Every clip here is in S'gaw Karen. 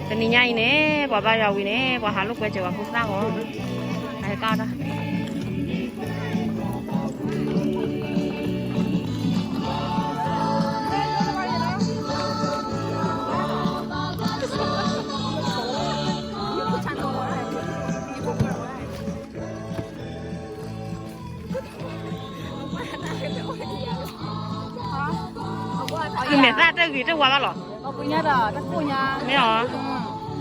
တနံၤညါအံၤန့ၣ် ပှၤဘါယွၤဝံၤန့ၣ် ပှၤဟးလိာ်ကွဲစၢၤပှၤဖိသၣ်ဂီၢ်, အကၢ်တၢ် သုမဲာ်သၣ်တဂ့ၤတဝါဘၣ်လီၤ. မ့ၢ်အီၤ,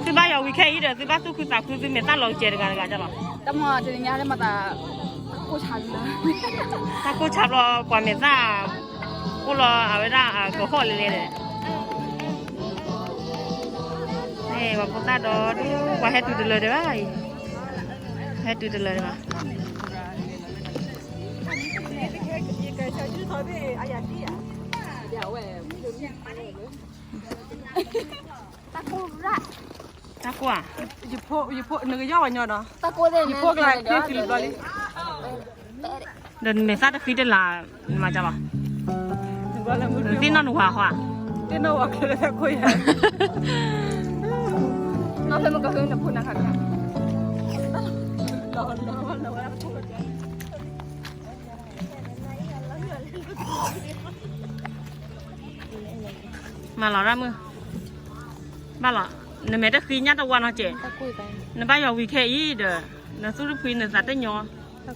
သုဘါယွၤဝံၤခဲအံၤဒီး သုဘၣ်သူၣ်ခုသးခု သုမဲာ်သၣ်လီၤကစဲၤတဂၤတဂၤလီၤ. တၢ်ကိၢ်ဆါဘျီ ပှၤမဲာ်သၣ် အိၣ်လီၤအဝဲဒၣ်အကဟီၣ်လဲၤလဲၤဒီး ပှၤဖိသၣ်ဒီး ပှၤဟဲတုၤတလၢာ်ဒံးဘၣ်အံၤ, ဟဲတုၤတလၢာ်ဒံးဘၣ်. တၢ်ကိၢ်ဧါ, နကယီၢ်ဝဲညီဒီး ယဖိကလါဖ့သံဘျီလံ, ဒီးနမဲာ်သၣ်တဃံတလၤ နမၤကလီၤ, သ့ၣ်နီၣ်နဝၤဟီဧါ, သ့ၣ်နီၣ်ဝၤကျၢၤလၢတၢ်ကိၢ်ယၤ, နီၢ်ဖဲမကဟုနဖိနၤခါ, မၤလီၤရၣ်မုၣ်, ဘၣ်လီၤ, နမဲာ်တဃံညၣ်တဝါနီၤကဲး, နဘါယွၤဝံၤခဲအံၤဒီး နသူၣ်တဖှံနသးတညီ, မ့ၢ်အီ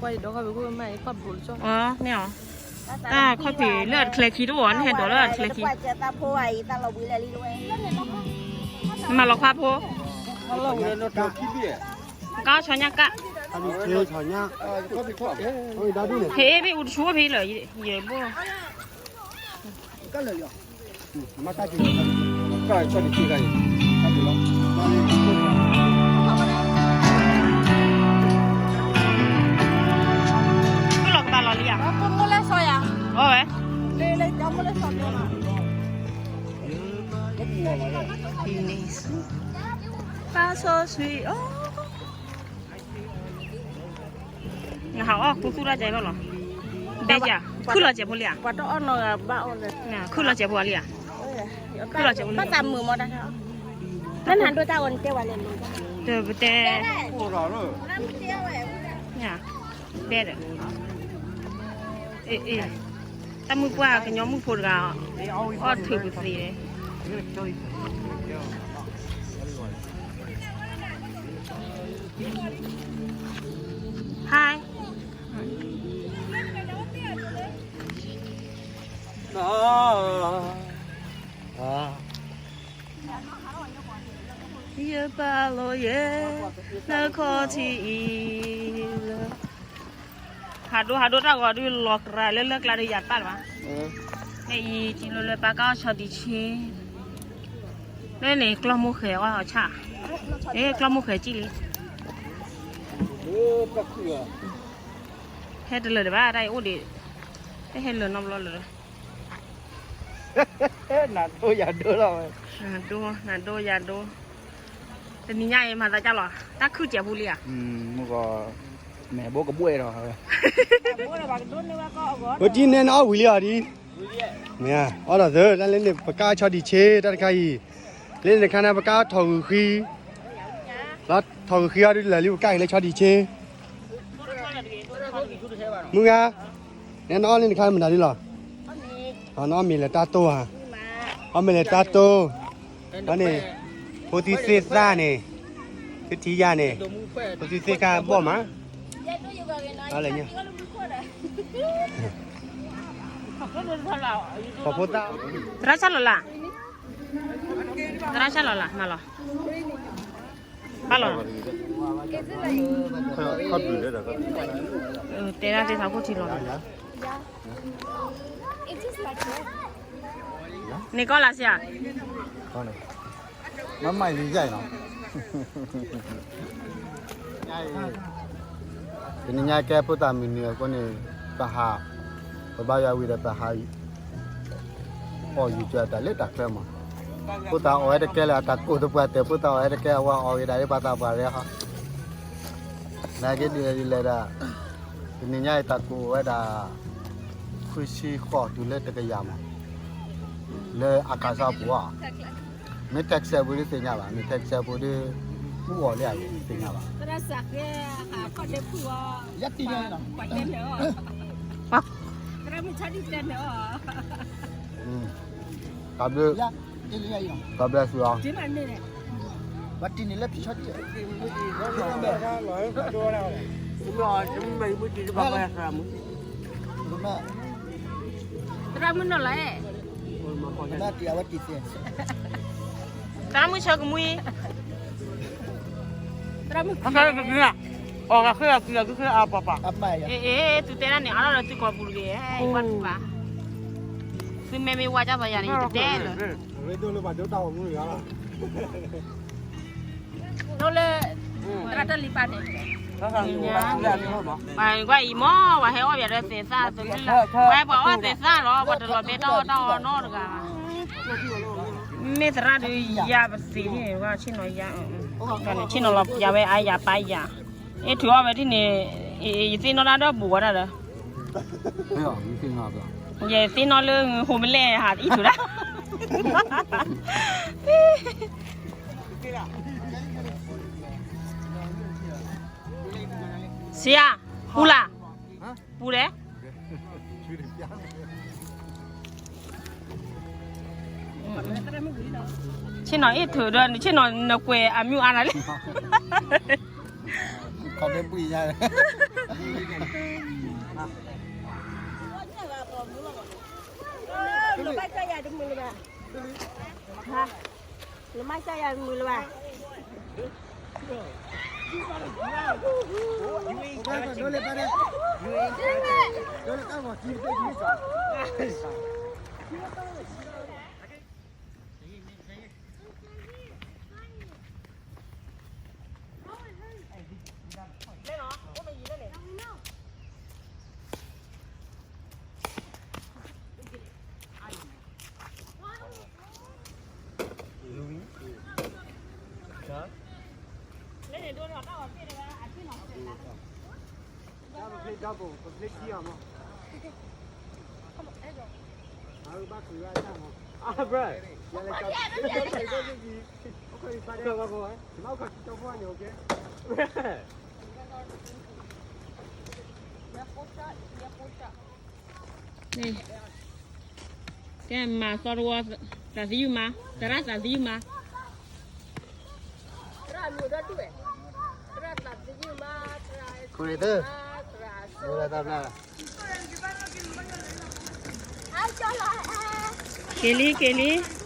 ၤ, တၢ်ခီၣ်ဖံးလၢအတချဲခံတအိၣ် နဟဲဒိးလၢအတချဲခံ, နမၤလီၤခွါဖိ, ကါဆီညၣ်ကၣ်, ဟဲအ့ၣ်ဖဲအူတဆူဖဲလၢာ်, ယဘိ ကလီၤကဘၣ်လီၤလံဧါ, အဝဲ, ပၢ်စီဆှံအီၣ် နဟးအီၣ်ခူသူၣ်တၢ်ကဲဘၣ်လီၤ, ဘဲက, ခုၣ်လီၤစဲးဖိလံဧါ, ခုၣ်လီၤစဲးဖိလံဧါ, တၢ်မုာ်မီၢ်တၢ်, တၢ်နဒိတၢ်အီၣ်နတဲဝဲလဲၣ်, တပတဲ, ဘဲဒီး, တၢ်မုၢ်ပှၢ်ကညီမုၣ်ဖိတဂၤ, အီၣ်ထုးပသ့, ဟါ ယပာ်လီၤယဲ နခီၣ်ထံးအံၤလၢ ဟးဒိဟးဒိတၢ်ဂီၤဒုး လီၤကြၤလၢလၢကျါဒီးယၤပာ်လၢၤဘၣ်, မ့ၢ်အံၤ ကံလိလၢပၢ်ကါအီၣ်ဆီဒံးဆ့, လၢန့ၣ်ကျီၢ်မိၢ်ဃဲၤအီၣ်အီၤဆၣ်, အဲ ကျီၢ်မိၢ်ဃဲၤကံၣ်လံ, ဟဲတလၢာ်ဒံးဘၣ် တၢ်အံၤအိၣ်ဒံး, တဟဲလၢာ်နီတဘျီလၢာ် နဒိယၤဒိလီၤဝဲ, နဒိယၤဒိ, တနံၤညါအံၤမၤသးဒ်လဲၣ်, တၢ်ခုၣ်စဲးဖိလံဧါ, မ့ၢ်ဘိကဘှဲၣ်ဒီး, ပတံၢ်နဲနအီၣ်ဝံၤလံအီၤဒ်, မ့ၢ်အီၣ်ဒီးသၢ တၢ်လၢန့ၣ် ပကါဆီဒံးဆ့ တၢ်တခါအံၤ, လၢန့ၣ်တခါန့ၣ် ပကါထီၣ်ဂုာ်ဃံ, လီၤထီၣ်ဂုာ်ဃံအီၤဒုးလၢာ်လံ ပကါအံၤလၢဆီဒံးဆ့ မုၢ်ဂၤ, နဲနအီၣ်လၢနခါမနုၤဒ်လီၤ, နအီၣ်မ့ၤလၢတၢ်တိၢ်ဧါ, အီၣ်မ့ၤလၢတၢ်တိၢ်, အန့ၣ်, ဖိသံသ့ၣ်သၣ်န့ၣ်, သုထံၣ်ယၤန့ၣ်, ဖိသံသ့ၣ်ခါဘီၣ်မး, လၢညါ, ဖိသၣ်, သရၣ်ဆၣ်လီၤလၢ်, သရၣ်ဆၣ်လီၤလၢ် မၤလီၤ ဘၣ်လီၤ, တဲဒၣ်သ့ၣ်သးခိၣ်ထံလီၤ, န့ၣ်ကီၢ်လၢ်ဆံးဧါ, မ့ၢ်မၤလံယါအံၤနီၤ, တနံၤညါကဲဖိသၣ်မုၢ်နံၤအဃိန့ၣ်, ပဟး, ပဘါယွၤဝံၤဒီးပဟး အီၣ်ယူၤကၢတၢ်လၢတၢ်ချၢမး, ဖိသၣ်အီၣ်ဝဲတကဲလၢအတၢ်ကိၢ်သပှၢ်တၢၢ် ဖိသၣ်အီၣ်ဝဲတကဲအဝဲအီၣ်ဂ့ၤဒၣ်လၢပှၤသးပှၢ်ရဲဟီ, နာ်က့ဒ်လဲၣ်ဒ်လဲၣ်ဒၣ်, တနံၤညါအံၤတၢ်ကိၢ်ဝဲဒၣ်, ခွံဆံဃိးတုၤလၢတကယၤမး, လၢအကစၢ်ပူၤအီၤ, မ့ၢ် Texas ဖိဒ်သ့ၣ်ညါဘၣ်, မ့ၢ် Texas ဖိဒ် မူအီၤလၢအဂ့ၢ်သ့ၣ်ညါဘၣ်. သရၣ်စးဃဲ ဟးခီၣ်ဒဲဖုၣ်အီၤ, ယတဲနၢၤ, သရၣ်မုၣ်ဆီဒံၣ်တဲနၢၤအီၤ, God bless, God bless you all. ပှၤတံၢ်န့ၣ်လၢဖံဆီဒံၣ်, သရၣ်မုၣ်နီၢ်လီၤ, သရၣ်မုၣ်ဆၢကမှံ, သရၣ်မုၣ်, အီၣ်ဂၤဃ့အီၤကံၤအီၤကဃ့အပှၤပှၤ, အ့ အ့ သုတဲဒၣ်န့ၣ် အါထီၣ်လၢသုကီၢ်ပူၤတဂ့ၤ, ယပှၤတူၢ်ဘၣ်, သုမ့မ့ၢ်ဝါကၢ်သီယၤန့ၣ် ယတတဲလၢၤ. ဒိၣ်လၢ ပှၤကွၢ်အံၤမ့ၢ် ပှၤဟဲအီၣ်ပၠးဒီးသဲးသၣ်, ပှၤဟဲပှၤအီၣ်သဲးသၣ်လီၤ, ပှၤတလီၤဘဲတၢ်အီၣ်တၢ်အီနီတဂၤဘၣ်. မ့ၢ်သရၣ်ဒုးယၤပသ့ၣ်န့ၣ် ဆ့ၣ်နီၤယၤ, ဆ့ၣ်နီၤလီၤယၤဝဲအါယၤပၢ်ယၤ, အ့ ထုးအီၣ်ဝဲဒ်န့ၣ်, ယသ့ၣ်နီၣ်တၢ်ဒီးဘူးဝဲဒၣ်ဒီး, ယသ့ၣ်နီၣ်လၢဟိမလဲၣ်ဟးအံၣ်ထုးဒၣ် ဆရာ, ပူၤလၢ်, ပူၤလဲၣ်, ဆ့ၣ်နီၤအ့ၣ်ထုးဒီး ဆ့ၣ်နီၤနကွဲးအမုၢ်အါနၤလံ, ခီၣ်ဒဲဘှံးညါ, လၢဘၣ်ကၢ်ယၤတမုာ်လၢၤဘၣ်, လၢဘၣ်ကၢ်ယၤတမုာ်လၢၤဘၣ်. ကဲမၤသီတဝီ, သးသယုၢ်မါ, သရၣ်သးသယုၢ်မါ, သရၣ်သးသယုၢ်မါ, က့ၤလံ က့ၤလံ.